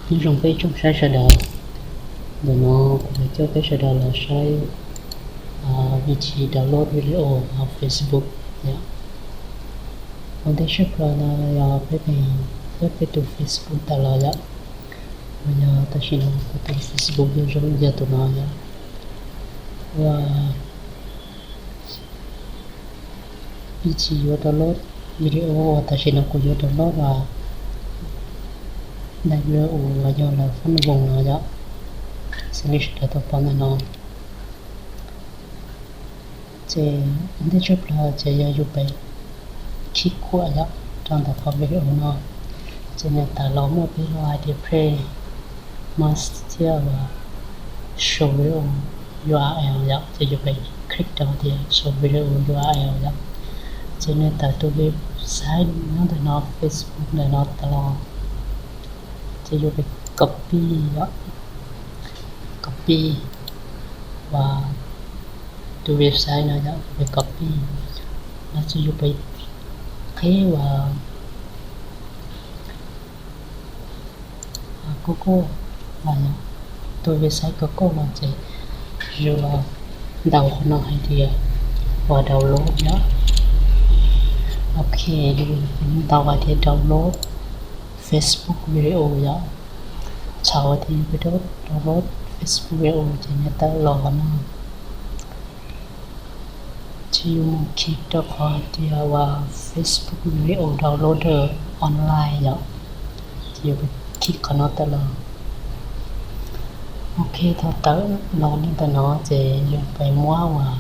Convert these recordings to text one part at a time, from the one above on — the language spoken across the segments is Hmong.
Nyob zoo peb tsoom saib sawv daws, ntawm no kuv yuav coj peb sawv daws los saib vib thi download video hauv Facebook yom. Ua ntej tshaj plaws no yog peb pem peb tus Facebook tawm los yom. Uas yog tam sim no kuv tus Facebook yog zoo yog tus no yom. Ua vib thi yuav download video uas tam sim no kuv yuav download uas daim video uas yog lawv fob nus voos no yom. Xws li sawv daws tau pom ntawm no. Ces ua ntej tshaj plaws ces yog yus pem khib khuam yom rau ntawm qhov video no. Ces nws tawm los muaj peb lub hais tias play mas thiab uas show video U R L yom, ces yus pem click rau tias show video U R L yom. Ces nws tawm tus website nyob ntawm no Facebook ntawm no tawm los. Ces yus pem copy yom, copy uas tus website no yom, yus pem copy no ces yus pem qhib uas Google los yom, tus website Google los ces yus los ntaus qhov no hais tias uas download yom. Ok, yus ntaus hais tias download Facebook video yom. Txhais tias yus pem download Facebook video ces nws tawm los qhov no. Ces yus mus khij rau qhov hais tias uas Facebook video downloader online yom. Ces yus khij qhov no tawm los. Ok, thaum tawm los li ntawm no ces yus pem muab uas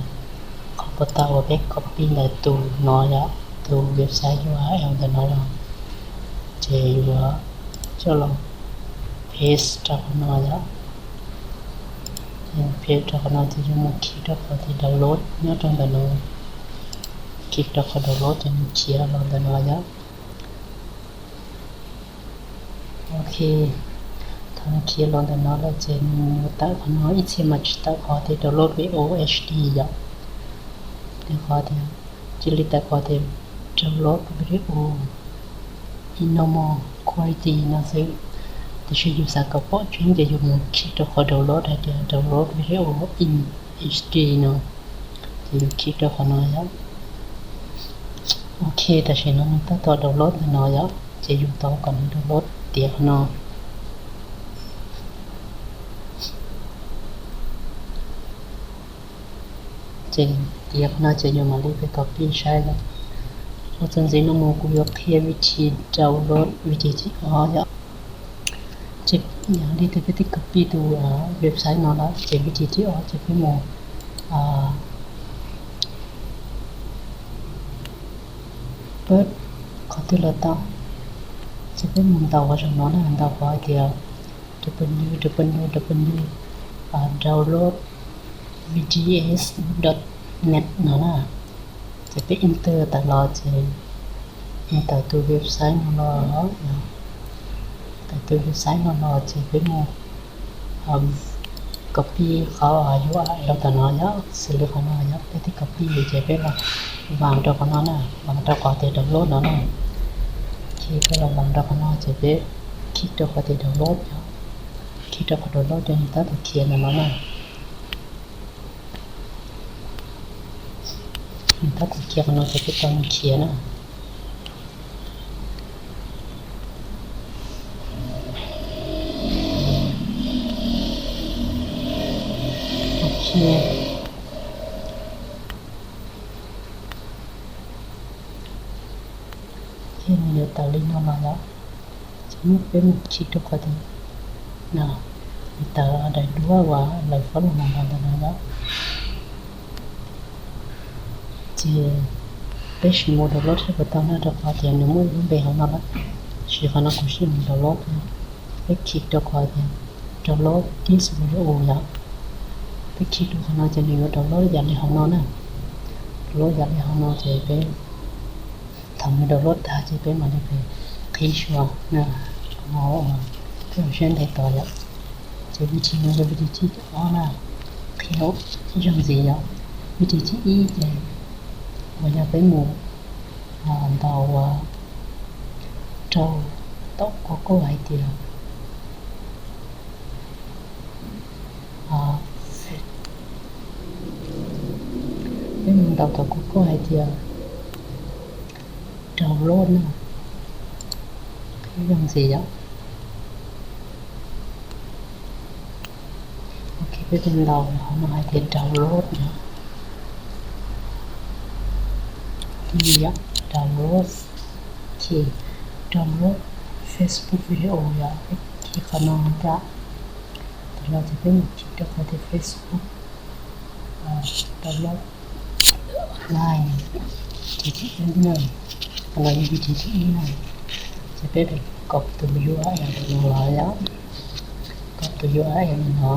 qhov puas tau uas peb copy ntawm tus no yom, tus website U R L ntawm no los. Ces yuav coj los paste rau qhov no yom. Ces paste rau qhov no ces yus mus khij rau qhov tias download nyob rau ntawm no. Khij rau qhov download ces nws khiav los ntawm no yom. Ok, thaum nws khiav los ntawm no lawm ces nws yuav tawm qhov no ib txhia mas tsis tawm qhov tias download video H D yom. Tias qhov tias cia li tawm qhov tias download video in normal quality no xwb. Tiam sis yus xav kom pom tseeb ces yus mus khij rau qhov download hais tias download video in H D no. Ces yus khij rau qhov no yom. Ok, tam sim no nws tab tom download ntawm no yom, ces yus tau kom nws download tiav qhov no. Ces tiav qhov no ces yus mam li pem copy saib yom. Ua txuas ntxiv no mus kuv yuav qhia vib thi download vib thi thib ob yom. Ces yog li tias peb twb copy tus website no lawm ces vib thi thib ob ces peb mus pab qhov twg los tau, ces peb mus ntaus qhov saum no na, ntaus qhov hais tias W W W download V D S dot net no na. Ces peb enter tawm los ces nws tawm tus website no los, tawm tus website no los ces peb mus copy qhov U R L tawm no yom, xws li qhov no yom, peb twb copy ces peb los vas rau qhov no na, vas rau qhov tias download no na. Ces peb los vas rau qhov no ces peb khij rau qhov tias download yom, khij rau qhov download ces nws tab tom khiav ntawm no na. Nws tab tom khiav qhov no ces peb tos nws khiav na. Ok, ces nws yuav tawm li no los yom. Ces peb mus khij rau qhov tias no, nws tawm daim duab uas lawv fob los ntawm no yom. Ces peb sim mus download seb puas tau na, rau qhov tias nws muaj ib lub npe hauv no lawm, tab sis qhov no kuv sim mus download. Peb khij rau qhov tias download this video yom. Peb khij rau qhov no ces nws yuav download yam li hauv no na. Download yam li hauv no ces peb, thaum nws download tag ces peb mam li qhib xyuas na, qhov no peb ua siab ntev tos yom. Ces vib thi no yog vib thi thib ob na, qhib ib zaug ntxiv yom. Vib thi thib ib ces uas yog peb mus ntaus uas rau tom Google hais tias Ntaus tau kuv koj hais tias download na, qhib zoo ntxiv yom. Ok, peb ntaus qhov no hais tias download na. Download, ok, download Facebook video yom, peb khij qhov no tas. Tam no ces peb mus khij rau qhov tias Facebook download online, qhov no yog vib thib thib ib na. Ces peb kom tus URL ntawm no los yom, kom tus URL ntawm no,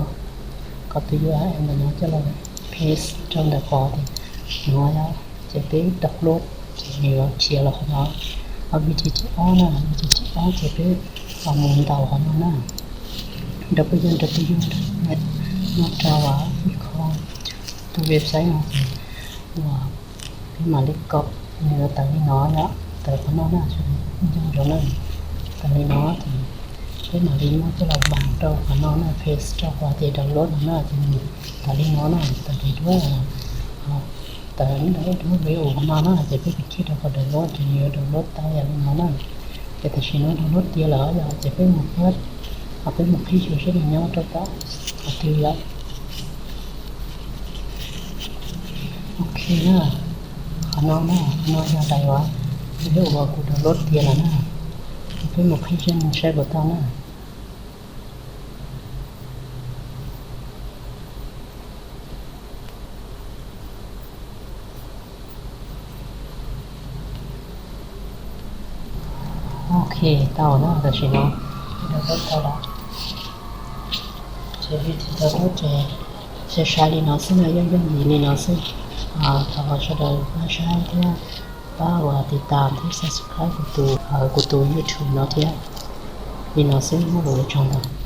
kom tus URL ntawm no coj los paste rau ntawm qhov tias no yom. Ces peb download ces nws yuav khiav los qhov no. Ho vib thib thib ob na, vib thib thib ob ces peb los mus ntaus qhov no na. Rau peb yog rau peb yog no rau ib qho tus website no ces uas peb mam li kom nws tawm li no yom, tawm qhov no na, nco ntsoov na, tawm li no ces peb mam li muab coj los npas rau qhov no na, paste rau qhov tias download no na, ces nws tawm li no na, tawm li duab, tawm li duab view qhov no na, ces peb khij rau qhov download ces nws yuav download tau yam li no na. Ces tam sim no download tiav lawm yom, ces peb mus pab, peb mus qhib xyuas seb nws nyob rau tom qhov twg yom. Ok na, qhov no na, qhov no yog daim uas, uas kuv download tiav lawm na. Peb mus qhib seb nws saib puas tau na. Ok, tau na, tam sim no download tau lawm. Ces vib thib download ces sai sai li no xwb na, yooj yooj yim li no xwb. Thov sawv daws pab saib thiab pab uas tiv tam thiab subscribe kuv tus, kuv tus YouTube no thiab. Li no xwb, muaj lus ua tsaug ntau.